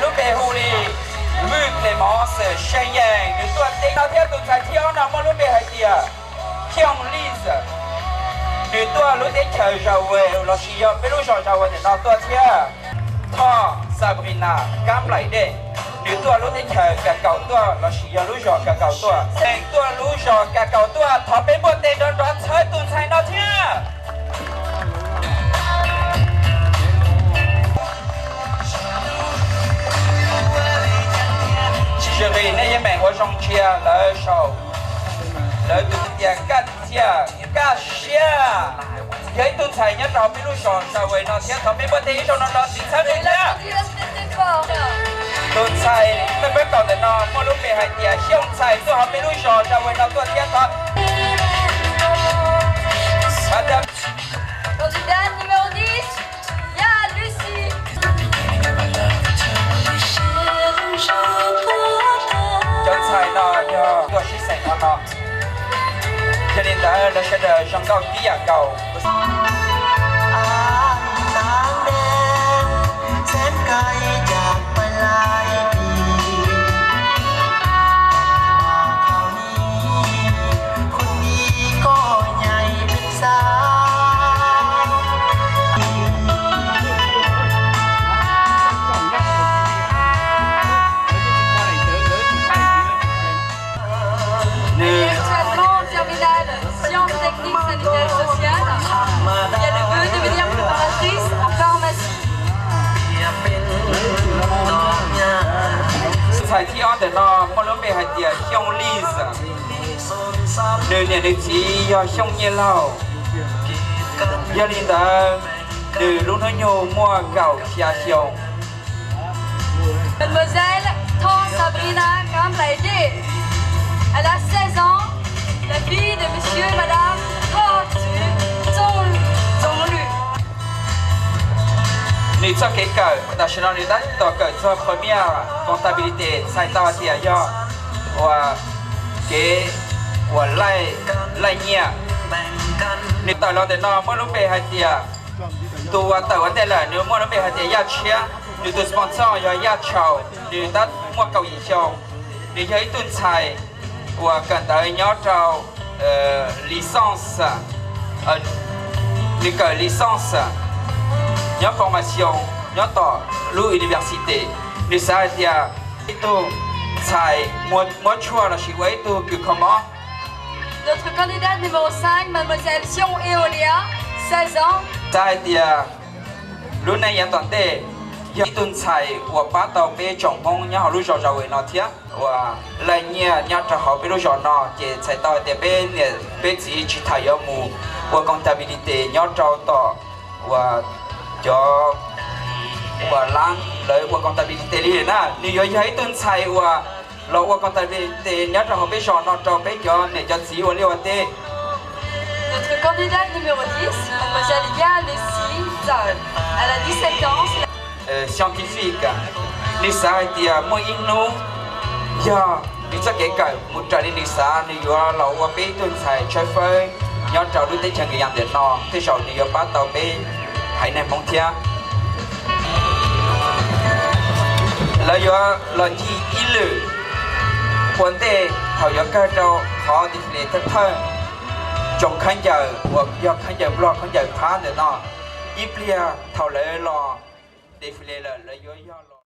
Lub npe hu li Vwj Kles Mov Xwm Seev Yees, nws tuaj teb no thiab. Tus ntxhais thib ob no muaj lub npe hais tias Xyooj Lis, nws tuaj lub teb chaws Zawe lossis yog peb lub zos Zawe ntawm no tuaj thiab. Thoj Sabrina Kab Nplaim Dej, nws tuaj lub teb chaws Kas Kaum tuaj lossis yog lub zos Kas Kaum tuaj. Tuaj lub zos Kas Kaum tuaj, thov peb npuaj tes nrov nrov txhawb tus ntxhais no thiab. Tsis zis nej yeej meem ua zoo ntsia lawv saum, lawv tus tias Kaj Txiaj Kaj Siab, yog ib tug ntxhais nyob rau hauv peb lub zos Zawe no thiab. Thov peb npuaj tes ib zaug no rau txiv txhawb nws thiab. Tus ntxhais peb pab kaum ntawm no muaj lub npe hais tias Xyooj Ntxhais, tuaj hauv peb lub zos Zawe no tuaj thiab. Thov Candidate numéro dix, Yaj Lucy. Cov ntxhais no yog tuaj sib xeem no no, yog li ntawd lawv sawv daws zoo nkauj tib yam nkaus. Nws actuellement en terminale, sciences techniques sanitaires sociales. Et elle veut devenir préparatrice en pharmacie. Tus ntxhais thib ob ntawm no muaj lub npe hais tias Xyooj Lis. Nws niam nws txiv yog Xyooj Nyiaj Lauj. Yog li ntawd, nws lub hnub nyoog muaj kaum xya xyoo. Mademoiselle Thoj Sabrina Kab Nplaim Dej, elle a seize ans, la fille de monsieur et madame Thoj Txwv Txooj Txoov Lwm. Nws txoj kev kawm tam sim no nws tab tom kawm txog première comptabilité, txhais tau hais tias yog uas kev uas laij, laij nyiaj. Nws tawm los ntawm no muaj lub npe hais tias, tus uas tawm ua ntej lawm nws muaj lub npe hais tias Yaj Tshiab, nws tus sponsor yog Yaj Tshau, nws tab muaj kaum yim xyoo. Nws yog ib tug ntxhais uas kawm ntawv nyob rau licence, nws kawm licence nyob formation nyob tom lub université. Nws xav hais tias ib tug ntxhais muab tshuaj lossis ua ib tug kws kho mob. Notre candidate numéro cinq, mademoiselle Sion Eolia, seize ans. Xav hais tias lub neej yav tom ntej yog ib tug ntxhais uas pab tau peb tsoom Hmoob nyob hauv lub zos Zawe no thiab. Uas laij nyiaj nyob rau hauv peb lub zos no ces txhais tau hais tias peb niam peb txiv tsis tham yuav mus ua comptabilité nyob rau tom uas cov uas lab lawv ua comptabilité li na. Nws yuav yog ib tug ntxhais uas los ua comptabilité nyob rau hauv peb zos no rau peb cov niam cov txiv ua liaj ua teb. Notre candidate numéro dix, mademoiselle Yaj Lucy Txawm, elle a dix-sept ans. Scientifique, nws xav hais tias muaj ib hnub yog nws txoj kev kawm mus raws li nws xav, nws yuav los ua peb ib tug ntxhais tshawb fawb nyob rau lub teb chaws Nkaus Yas ntawm no, tej zaum nws yuav pab tau peb haiv neeg Hmoob thiab. Lawv yuav los ncig ib lwm ua ntej thaum yuav kawg rau qhov desfile thawj thawj, tsoom khaub ncaws uas yog khaub ncaws Nplog khaub ncaws phab ntawm no. Ib pliag thaum lawv los desfile lawm lawv yuav yog los